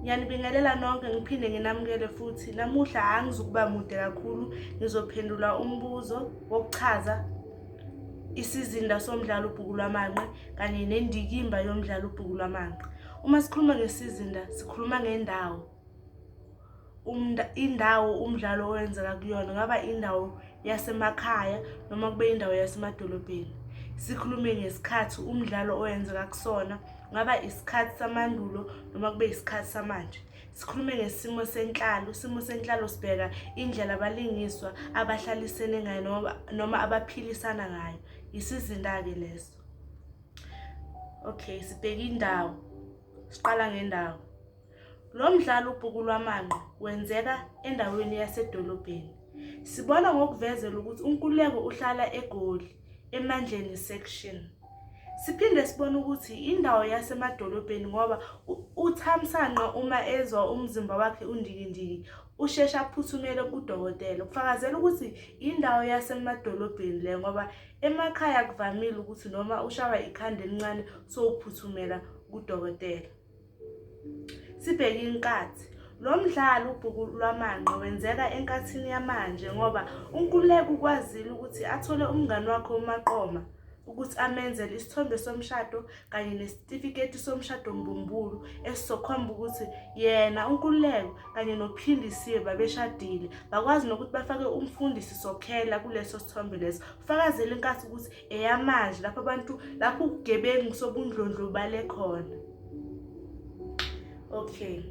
Ngiyanibingelela nonke ngiphinde nginamukele futhi. Namuhla angizukuba mude kakhulu, ngizophendula umbuzo wokuchaza isizinda somdlalo Ubhuku Lwamanqe kanye nendikimba yomdlalo Ubhuku Lwamanqe. Uma sikhuluma ngesizinda sikhuluma ngendawo. Indawo umdlalo owenzeka kuyona ngaba indawo yasemakhaya noma kube indawo yasemadolobheni. Sikhulume ngesikhathi umdlalo owenzeka kusona, ngaba isikhathi samandulo noma kube isikhathi samanje. Sikhulume ngesimo senhlalo, isimo senhlalo sibheka indlela abalingiswa abahlalisene ngayo noma abaphilisana ngayo. Isizinda-ke leso. Okay, sibheke indawo. Siqala ngendawo. Lo mdlalo uBhuku Lwamanqe wenzeka endaweni yasedolobheni. Sibona ngokuvezela ukuthi uNkululeko uhlala eGoli, eMandleni Section. Siphinde sibone ukuthi indawo yasemadolobheni ngoba uThamsanqa uma ezwa umzimba wakhe undikindiki usheshe aphuthumele kudokotela. Kufakazela ukuthi indawo yasemadolobheni le ngoba emakhaya akuvamile ukuthi noma ushawa ikhanda elincane sowuphuthumela kudokotela. Sibheke inkathi. Lo mdlalo uBhuku Lwamanqe wenzeka enkathini yamanje ngoba uNkululeko ukwazile ukuthi athole umngani wakhe uMaqoma ukuthi amenzele isithombe somshado kanye nesitifiketi somshado mbumbulu esizokhomba ukuthi yena uNkululeko kanye noPhindisiwe babeshadile. Bakwazi nokuthi bafake umfundisi Sokhela kuleso sithombe leso. Ufakazela inkathi ukuthi eyamanje lapho abantu lapho ubugebengu sobundlondlobale khona. Okay.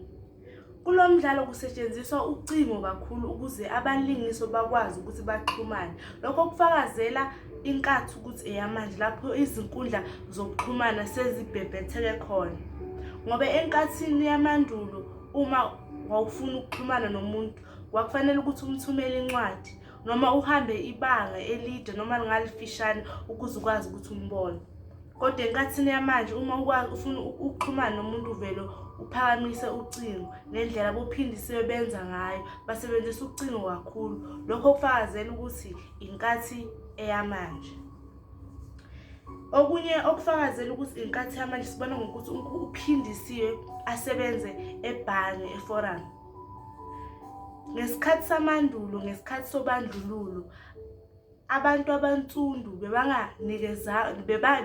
Kulo mdlalo kusetshenziswa ucingo kakhulu ukuze abalingiswa bakwazi ukuthi baxhumane. Lokho kufakazela inkathi ukuthi eyamanje lapho izinkundla zokuxhumana sezibhebhetheke khona. Ngoba enkathini yamandulo uma wawufuna ukuxhumana nomuntu kwakufanele ukuthi umthumele incwadi noma uhambe ibanga elide noma lingalifishane ukuze ukwazi ukuthi umbone. Kodwa enkathini yamanje uma ukwazi ufuna ukuxhumana nomuntu uvele uphakamise ucingo ngendlela abophindisiwe benza ngayo basebenzisa ucingo kakhulu. Lokho kufakazela ukuthi inkathi eyamanje. Okunye okufakazela ukuthi inkathi yamanje sibona ngokuthi uphindisiwe asebenze ebhange eforum. Ngesikhathi samandulo ngesikhathi sobandlululo abantu abansundu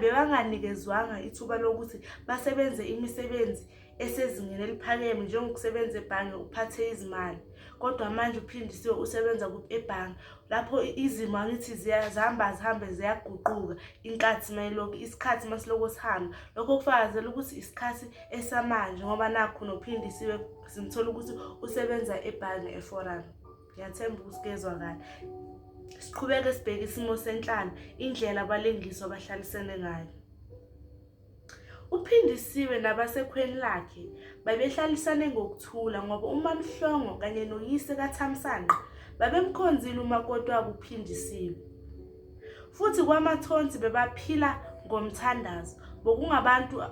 bebanganikezwanga ithuba lokuthi basebenze imisebenzi esezingeni eliphakeme njengokusebenza ebhange uphathe izimali kodwa manje uphindisiwe usebenza ebhange lapho izimo angithi zihamba zihambe ziyaguquka inkathi mayilokhu isikhathi masilokhu sihamba lokho kufakazela ukuthi isikhathi esamanje ngoba nakhu nophindisiwe simthola ukuthi usebenza ebhange eforum. Ngiyathemba ukuthi kuyezwakala. Siqhubeke sibheke isimo senhlalo, indlela abalingiswa abahlalisene ngayo. UPhindisiwe nabasekhweni lakhe babehlalisane ngokuthula ngoba uMaMhlongo kanye noyise kaThamsanqa babemkhonzile umakoti wabo uPhindisiwe. Futhi kwaMathonsi bebaphila ngomthandazo, bokungabantu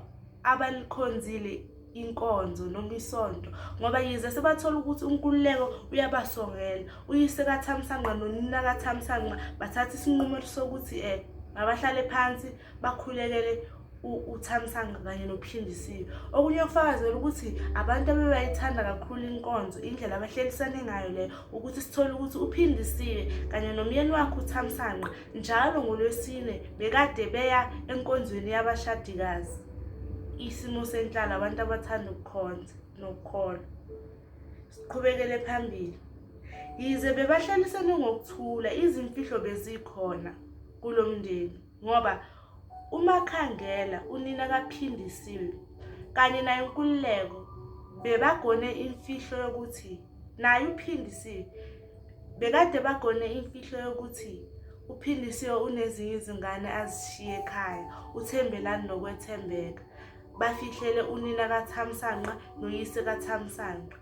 abalikhonzile inkonzo noma isonto ngoba yize sebathola ukuthi uNkululeko uyabasongela uyise kaThamsanqa nonina kaThamsanqa bathatha isinqumo sokuthi um mabahlale phansi bakhulekele uThamsanqa kanye noPhindisiwe. Okunye okufakazela ukuthi abantu abebayithanda kakhulu inkonzo indlela abahlelisane ngayo leyo ukuthi sithole ukuthi uPhindisiwe kanye nomyeni wakhe uThamsanqa njalo ngoLwesine bekade beya enkonzweni yabashadikazi. Isimo senhlalo abantu abathanda ukukhonza nokukholwa. Siqhubekele phambili. Yize bebahlalisene ngokuthula izimfihlo bezikhona kulo mndeni ngoba uMakhangela unina kaPhindisiwe kanye naye uNkululeko bebagone imfihlo yokuthi naye uPhindisiwe Bekade bagone imfihlo yokuthi uPhindisiwe unezinye izingane azishiye ekhaya, uThembelani noKwethembeka. Bafihlele unina kaThamsanqa noyise kaThamsanqa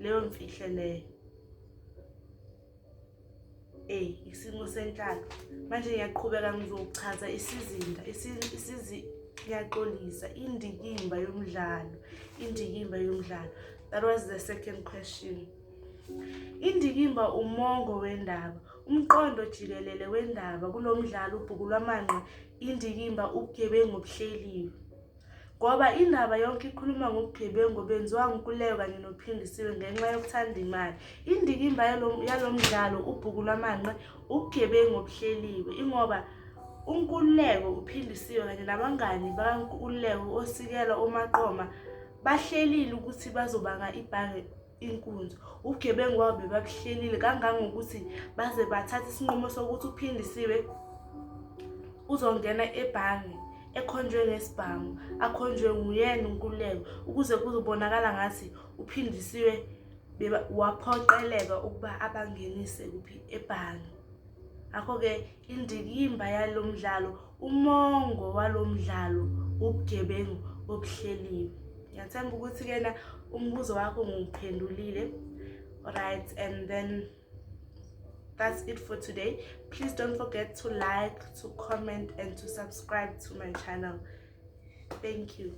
leyo mfihlo leyo. Eyi, isimo senhlalo. Manje ngiyaqhubeka ngizochaza isizinda, ngiyaxolisa, indikimba yomdlalo, indikimba yomdlalo. That was the second question. Indikimba umongo wendaba, umqondo jikelele wendaba kulo mdlalo ubhuku lwamanqe indikimba ubugebengu obuhleliwe. Ngoba indaba yonke ikhuluma ngobugebengu obenziwa nguNkululeko kanye noPhindisiwe ngenxa yokuthanda imali. Indikimba yalo mdlalo ubhuku lwamanqe ubugebengu obuhleliwe ingoba uNkululeko uPhindisiwe kanye nabangani bakaNkululeko oSikela oMaqoma bahlelile ukuthi bazobanga ibhange inkunzi. Ubugebengu babo bebabuhlelile kangangokuthi baze bathathe isinqumo sokuthi uPhindisiwe uzongena ebhange ekhonjwe ngesibhamu akhonjwe nguyena uNkululeko ukuze kuzobonakala ngathi uPhindisiwe waphoqeleka ukuba abangenise kuphi ebhange. Ngakho-ke indikimba yalo mdlalo, umongo walo mdlalo ubugebengu obuhleliwe. Ngiyathemba ukuthi-ke na umbuzo wakho ngiwuphendulile. Right, and then that's it for today. Please don't forget to like, to comment and to subscribe to my channel. Thank you.